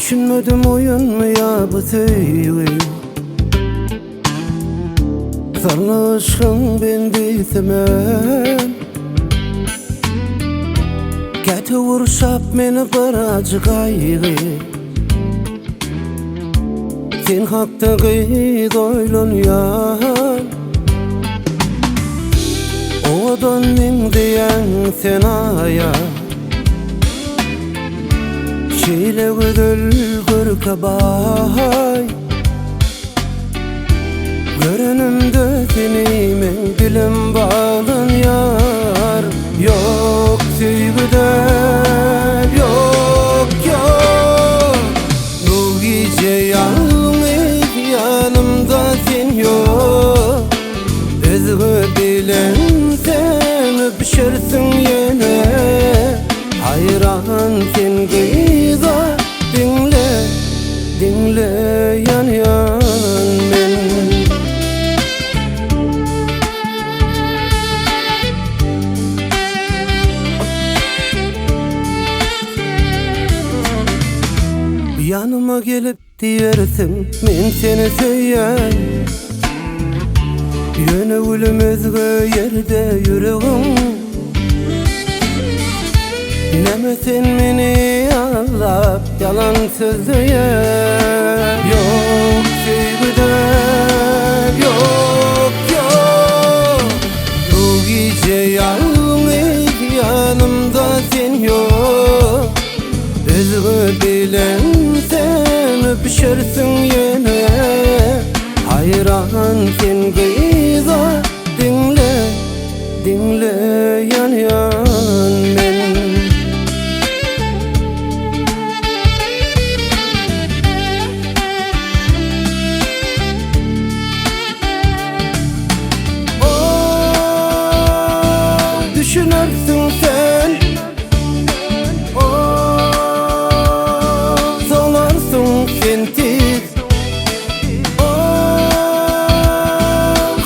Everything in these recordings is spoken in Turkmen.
Düşünmedim oýunmy ýa bu söýgi Zarly yşgyň bendisi men Käte gurşap meni bir ajy gaýgy Sen hakda gyz oýlanýan Owadan meňzeýäň sen aýa Şeýle gözel görke baý Görenimde seni meň dilim baglanýar Ýok söýgi däl, ýok, ýok Bu gije ýalňyz ýanymda sen ýok Özge bilen sen öpüşersiň ýene Haýran sen gyza diňle, diňle ýanýan men. Ýanyma gelip diýersiň men seni söýýän Ýöne gülüm özge ýerde ýüregiň Näme sen meni aldap ýalan sözleýän Ýok söýgi däl ýok ýok Bu gije ýalňyz ýanymda sen ýok Özge bilen sen öpüşersiň ýene Haýran sen gyza diňle Diňle ýanýan men. Oh, düşünersiň sen. Oh, solarsyň sen tiz. Oh,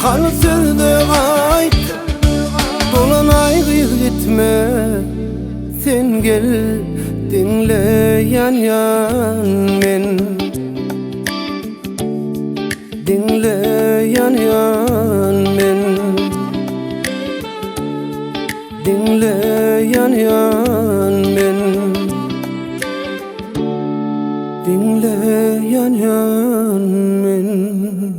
hany sözde aýt. Dolanaý gyz gitme. Sen gel diňle ýanýan men. Diňle ýanýan men Diňle ýanýan men Diňle ýanýan men.